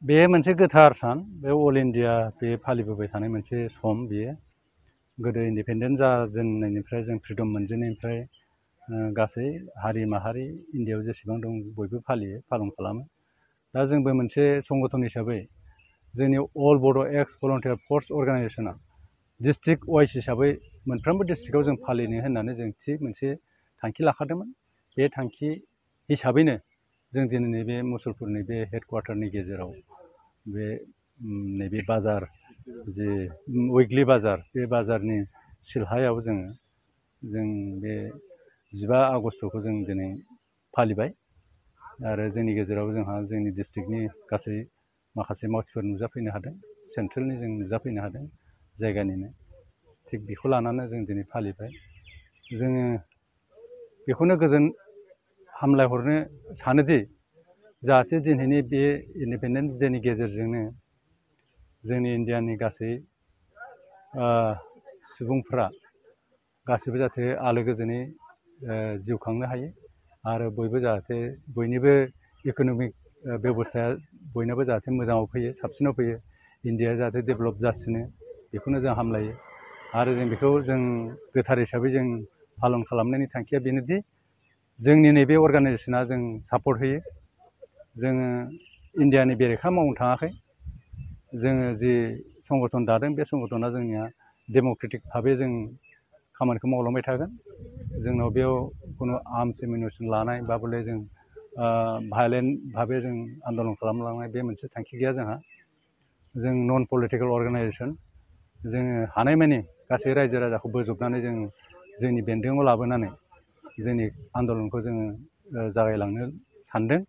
बे मोनसे गोथार सान बे अल इन्डिया बे फालिबोबाय थानाय मोनसे सम बेयो गोदो इन्डिपेन्डेन्ट जाजेननायनिफ्राय जों फ्रिदम मोनजेननायनिफ्राय गासै हारि माहारि इन्डियायाव जेसेबां दं बयबो फालियो पालन खालामो दा जोंबो मोनसे संगठन हिसाबै जोंनि अल बड' एक्स भलन्टियार फर्स अर्गानाइजेसना डिस्ट्रिक्ट वाइज हिसाबै मोनफ्रोमबो डिस्ट्रिक्टआव जों फालिनो होननानै जों थि मोनसे थांखि लाखादोंमोन बे थांखि हिसाबैनो जों दिनै नैबे मुसलपुरनि बे हेडक्वार्टारनि गेजेराव बे नैबे बाजार जे उइकलि बाजार बे बाजारनि सिलहायाव जों बे 15 आगस्टखौ जों दिनै फालिबाय आरो जोंनि गेजेराव जोंहा जोंनि डिस्ट्रिक्टनि गासै माखासे मावथिफोर नुजाफैनो हादों सेन्ट्रेलनि जों नुजाफैनो हादों जायगानिनो थिग बेखौ लानानै जों दिनै फालिबाय जोङो बेखौनो गोजोन हामलायहरनो सानोदि जाहाथे दिनैनि बे इन्डिपेन्डेन्स डेनि गेजेरजोंनो जोंनि इन्डियानि गासै सुबुंफ्रा गासिबो जाहाथे आलो गोजोनै जिउ खांनो हायो आरो बयबो जाहाथे बयनिबो इक'नमिक बेब'स्थाया बयनाबो जाहाथे मोजाङाव फैयो साबसिनाव फैयो इन्डियाया जाहाथे डेभेलप जासिनो बेखौनो जों हामलायो आरो जों बेखौ जों गोथार हिसाबै जों पालन खालामनायनि थांखिया बेनोदि जोंनि नैबे अर्गानाइजेसना जों सापर्ट होयो जोङो इन्डियानि बेरेखा मावनो थाङाखै जोङो जि संगठन दादों बे संगठना जोंनिया डेम'क्रेटिक भाबै जों खामानिखौ मावलांबाय थागोन जोंनाव बेयाव खुनु आर्मस एमिनेसन लानाय बा बले जों भायलेन्ट भाबै जों आन्दलन खालामलांनाय बे मोनसे थांखि गैया जोंहा जों नन पलिटिकेल अर्गानाइजेसन जोङो हानायमानि गासै रायजो राजाखौ बोजबनानै जों जोंनि बेन्दोङाव लाबोनानै जोंनि आन्दलनखौ जोङो जागायलांनो सानदों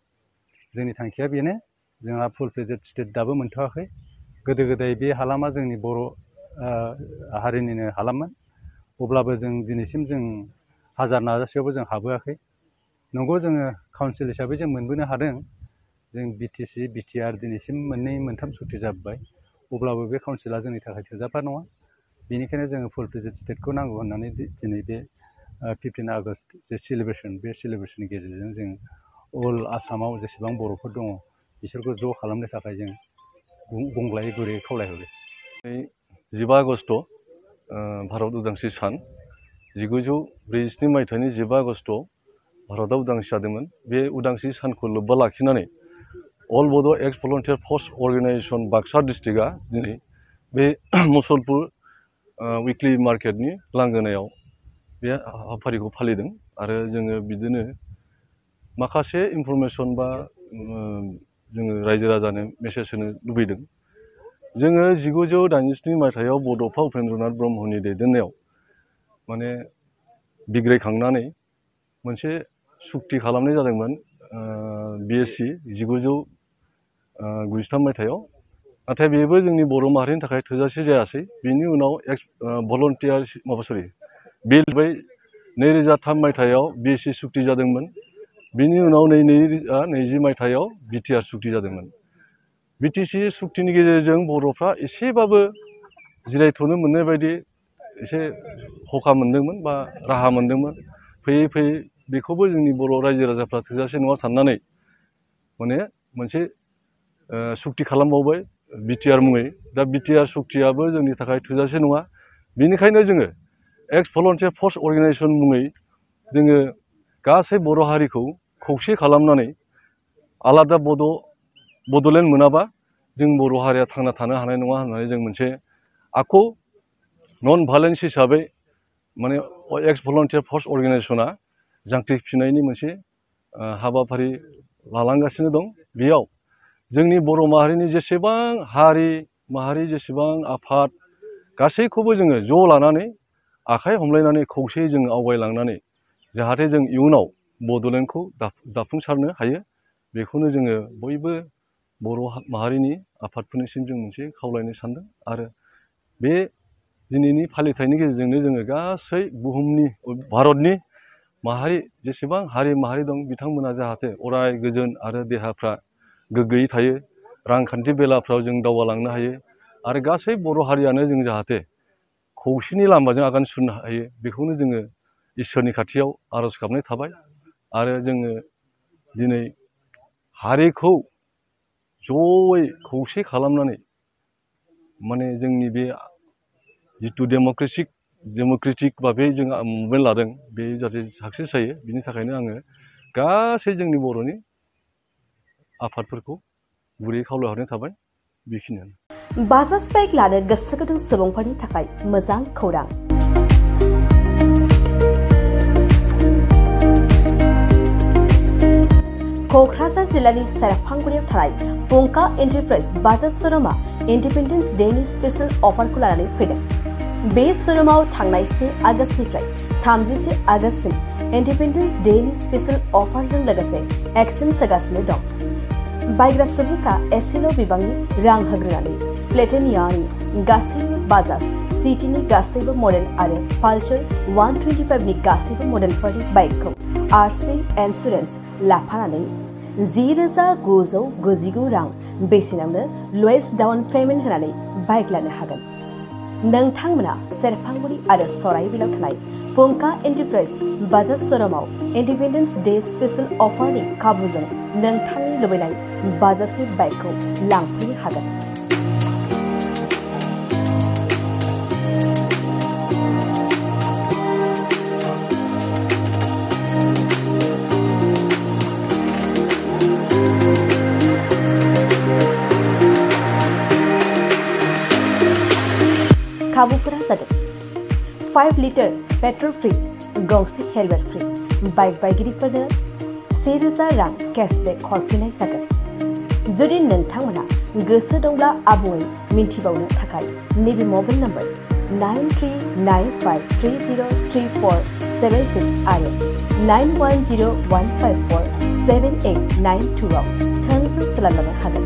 जोंनि थांखिया बेनो जोंहा फुल फ्लेजेड स्टेट दाबो मोनथ'वाखै गोदो गोदाय बे हालामा जोंनि बर' हारिनिनो हालाममोन अब्लाबो जों दिनैसिम जों हाजार नाजासेयावबो जों हाबोआखै नंगौ जोङो काउन्सिल हिसाबै जों मोनबोनो हादों जों बिटिसि बिटिआर दिनैसिम मोननै मोनथाम सुक्ति जाबोबाय अब्लाबो बे काउन्सिला जोंनि थाखाय थोजाफा नङा बेनिखायनो जोङो फुल फ्लेजेड स्टेटखौ नांगौ होननानै दिनै बे 15 आगस्ट जे सेलिब्रेसन बे सेलिब्रेसननि गेजेरजों जों अल आसामाव जेसेबां बर'फोर दङ बिसोरखौ ज' खालामनो थाखाय जों गंग्लायै गुरैयै खावलायहरो 15 आगस्ट भारत उदांस्रि सान 1947 मायथाइनि 15 आगस्टआव भारतआ उदांस्रि जादोंमोन बे उदांस्रि सानखौ लोब्बा लाखिनानै अल बड' एक्स भलन्टियार फर्स अर्गानाइजेसन बाक्सा डिस्ट्रिक्टआ दिनै बे मुसलपुर उइकलि मार्केटनि लांगोनायाव बे हाबाफारिखौ फालिदों आरो जोङो बिदिनो माखासे इनफरमेसन बा जोङो रायजो राजानो मेसेज होनो लुबैदों जोङो 1987 मायथाइयाव बड'फा उपेन्द्रनाथ ब्रह्मनि दैदेननायाव माने बिग्रायखांनानै मोनसे सुक्ति खालामनाय जादोंमोन बिएससि 1993 मायथाइयाव नाथाय बेबो जोंनि बर' माहारिनि थाखाय थोजासे जायासै बिनि उनाव भलन्टियार बिल बै 2003 मायथाइयाव बिएससि सुक्ति जादोंमोन बिनि उनाव 2020 मायथाइयाव बिटिआर सुक्ति जादोंमोन बिटिसि सुक्तिनि गेजेरजों बर'फ्रा एसेबाबो जिरायथ'नो मोननाय बायदि एसे हखा मोनदोंमोन बा राहा मोनदोंमोन फैयै फैयै बेखौबो जोंनि बर' रायजो राजाफ्रा थोजासे नङा साननानै माने मोनसे सुक्ति खालामबावबाय बिटिआर मुङै दा बिटिआर सुक्तियाबो जोंनि थाखाय थोजासे नङा बेनिखायनो जोङो एक्स भलन्टियार फर्स अर्गानाइजेसन मुङै जोङो गासै बर' हारिखौ खौसे खालामनानै आलादा बड'लेण्ड मोनाबा जों बर' हारिया थांना थानो हानाय नङा होननानै जों मोनसे आखु नन भायलेन्स हिसाबै माने एक्स भलन्टियार फर्स अर्गानाइजेसना जांख्रिफिननायनि मोनसे हाबाफारि लालांगासिनो दं बेयाव जोंनि बर' माहारिनि जेसेबां हारि माहारि जेसेबां आफाद गासैखौबो जोङो ज' लानानै आखाइ हमलायनानै खौसेयै जों आवगायलांनानै जाहाथे जों इयुनाव बड'लेण्डखौ दाफुंसारनो हायो बेखौनो जोङो बयबो बर' माहारिनि आफादफोरनिसिम जों मोनसे खावलायनो सानदों आरो बे दिनैनि फालिथायनि गेजेरजोंनो जोङो गासै बुहुमनि भारतनि माहारि जेसेबां हारि माहारि दं बिथांमोना जाहाथे अराय गोजोन आरो देहाफ्रा गोग्गोयै थायो रांखान्थि बेलाफ्राव जों दावगालांनो हायो आरो गासै बर' हारियानो जों जाहाथे खौसेनि लामाजों आगान सुरनो हायो बेखौनो जोङो इसोरनि खाथियाव आर'ज गाबनाय थाबाय आरो जोङो दिनै हारिखौ जयै खौसे खालामनानै माने जोंनि बे जिथु डेम'क्रेटिक भाबै जों मुभमेन्ट लादों बे जाहाथे साक्सेस जायो बिनि थाखायनो आङो गासै जोंनि बर'नि आफादफोरखौ गुरै खावलायहरनाय थाबाय बेखिनियानो। बाजाज बाइक लानो गोसो गुदुं सुबुंफोरनि थाखाय मोजां खौरां। क'क्राझार जिल्लानि सेरफांगुरियाव थानाय पंका एन्टारप्राइज बाजाज श'रुमआ इन्डिपेन्डेन्स डेनि स्पेशल अफारखौ लानानै फैदों। बे श'रुमाव थांनाय 1 आगस्तनिफ्राय 31 आगस्तसिम इन्डिपेन्डेन्स डेनि स्पेशल अफारजों लोगोसे एक्सचेन्ज होगासिनो दं। बायग्रा सुबुंफ्रा एसेल' बिबांनि रां होग्रोनानै प्लेटिनियानि गासैबो बाजाज सिटीनि गासैबो मडेल आरो पालसार 125नि गासैबो मडेलफोरनि बाइकखौ आरसि इन्सुरेन्स लाफानानै 10,999 रां बेसेनावनो लवेस्ट डाउन पेमेन्ट होनानै बाइक लानो हागोन। नोंथांमोना सेरफांगुरि आरो सराइबिलाव थानाय पंका एन्टारप्राइज बाजाज श'रुमाव इन्डिपेन्डेन्स डे स्पेशल अफारनि खाबुजों नोंथांनि लुबैनाय बाजाजनि बाइकखौ लांफैनो हागोन। खाबुफोरा जादों 5 लिटार पेट्रल फ्री, गंसे हेलमेट फ्री, बाइक बायगिरिफोरनो 1,000 रां केशबेक हरफिननाय जागोन। जुदि नोंथांमोना गोसो दंब्ला आबुङै मिन्थिबावनो थाखाय नैबे मबाइल नम्बर 9395303476 आरो 9101547892 आव थोंजों सुलाद लानो हागोन।